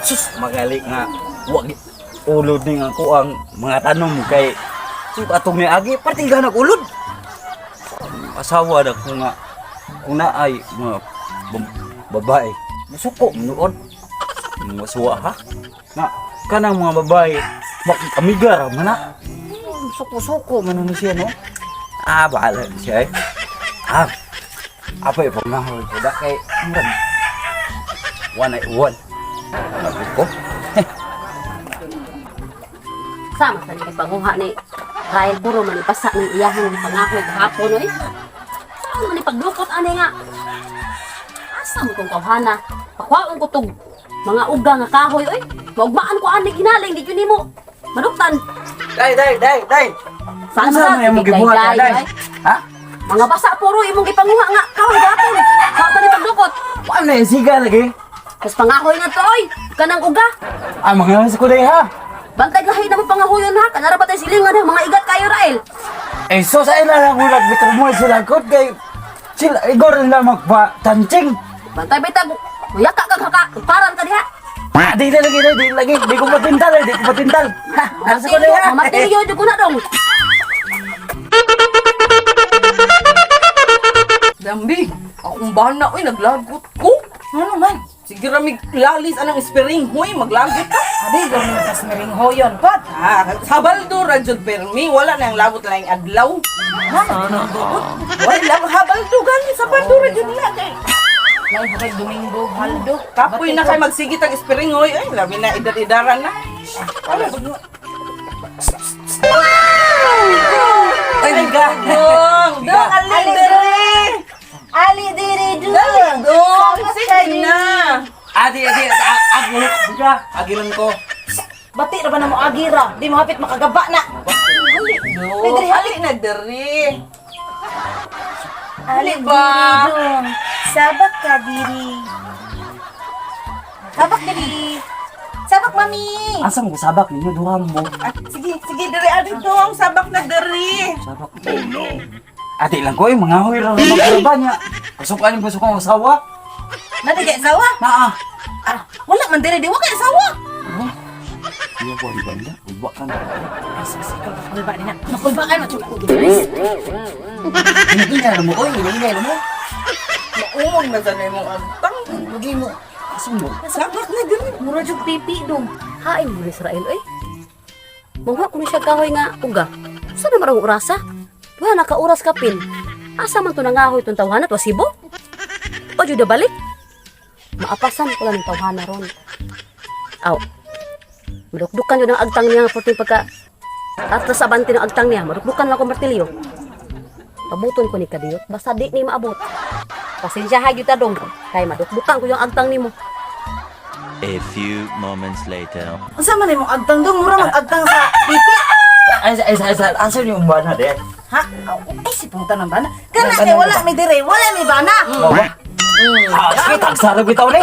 Sus, magali nga wag ulod ni nga ko ang mga tanom kay sus atong ni agi parte ganak ulod. Asawa na ko nga kung naay mga babae musuko nuon mga suwa ha na kanang mga babae makikamiga ra man na suko-suko man ni siya, no. Ah, bahala ni siya eh. Ah, apa ipangahoy ko da kay murag one ay one. Lagot ko. Sama sa ni panguha ni Rael puro man ipasa ng iyahang pangahoy kahapon oy. Saan man ipagdukot ani nga? Asa mo tong kawhana? Pakuhaon ko tog mga uga nga kahoy oy. Maugmaan ko ani ginaling di jud nimo. Maduktan. Day, day, day, day. Saan Asa sa man imong gibuhat Day, day? day. Ha? Mga basa puro imong gipanguha nga kahoy gapon. Saan man ipagdukot? Wa na siga lagi. Kas pangahoy nga to oy. Kanang uga. Ah, mga sa ko day ha. Bantay gahi na mo pangahoyon ha. Kanara ba tayo silingan ha? Mga igat kayo Rael. Eh, so sa ila lang ulag bitrumoy sila kot kay sila igor nila magpa tanching. Bantay bitag. Muyaka kag haka. Paran ka diha. Ah, di na lagi, di lagi, di ko patintal, eh, di ko patintal. Ha, asa ko day ha. Mamartilyo jud ko na dong. Dambi, akong bana, uy, naglagot ko. Ano man? Sige ramig lalis anang ispiring, huy, maglagot ka. Abi, gawin mo sa smiring hoyon, pat. Ah, habaldo ra jud permi, wala na ang labot laing adlaw. Sana. Wala habaldo gani sa baldo ra jud na kay. Lain pa kay Domingo, Baldo. Kapoy na kay magsigit ang ispiring, huy, ay labi na idar-idaran na. Wala. Ay, gagong! Dong, ali dere! Ali diri dun. Dali, dong! Sige na! Adi, adi, ako, buka, agilan ko. Bati ra ba na mo agira? Di mo hapit makagaba na. Dong, ali na dere! Ali ba? diri dun. Sabak ka diri. Sabak diri. Sabak mami. Asa mo sabak ninyo duha mo. Ah, sige, sige, dere, ali dong, sabak na dere! Sabak. Oh no. Adi lang ko eh, mga huy ra magkurba niya. Pasukan yung pasukan ang asawa. Nadi kay sawa? Naa. Ah, wala man diri di wa kay sawa. Iya ko ang banda, uba ka na. Ay, sus, ikaw makulba din na. Makulba ka na. Hinigingay na mo, oy, hinigingay na mo. Maumog na sa imong agtang. Lagi mo. Asa mo? Sabak na dere. Mura jud pipi dong. Hain mo ni Israel oy. Manguha ko ni siya kahoy nga uga. Sa na marang orasa? Duha na ka oras kapin. Asa man to nangahoy tong tawhana to sibo? O jud balik. Maapasan ko lang ng tawhana ron. Aw. Madukdukan yun ang agtang niya nga puting pagka atlas abante ng agtang niya. Madukdukan lang ko martilyo. Pabuton ko ni kadiyot basta di ni maabot. Pasensya ha gyud ta dong. Kay madukdukan ko yung agtang nimo. A few moments later. Unsa man imong agtang dong? Mura mag agtang sa pipi. Ay, ay, ay, ay, asa yung bana de? Ha? Ay, si punta ng bana. Kana kay wala mi diri, wala mi bana. Mo ba? Ah, sige, tagsarap bitaw ni.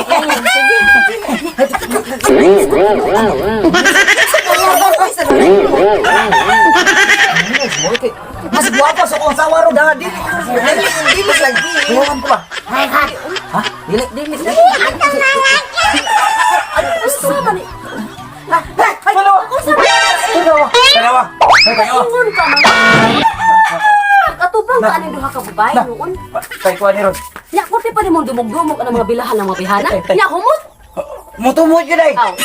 Mas guwapo sa kong sawa ro daha dili. Dili, dili lagi. Kuhan ko ba? Ha? Dili, dili. Unsa man ni? Dalawa. Dalawa. Dalawa. Dalawa. Ingon ka man. Katubang ka aning duha ka babae noon. Kay kuha ni ron. Nya kurti pa nimong dumog-dumog ang mga bilahan ng mga bihana. Nya humot. Mutumot yun ay. Aw.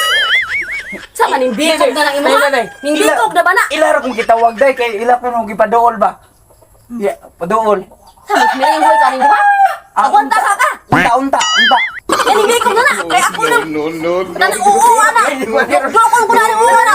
Sa man ning bikog na lang imo ha? Ning bikog na ba na? Ila ra kong gitawag day kay ila ko nung gipaduol ba. Yeah, paduol. Sa mas miringhoy ka ning duha. Agwanta ka ka. Unta, unta, unta. Nya ning bikog na na. Kay ako nang no no no. Oo ana. Dukon ko na ning oo ana.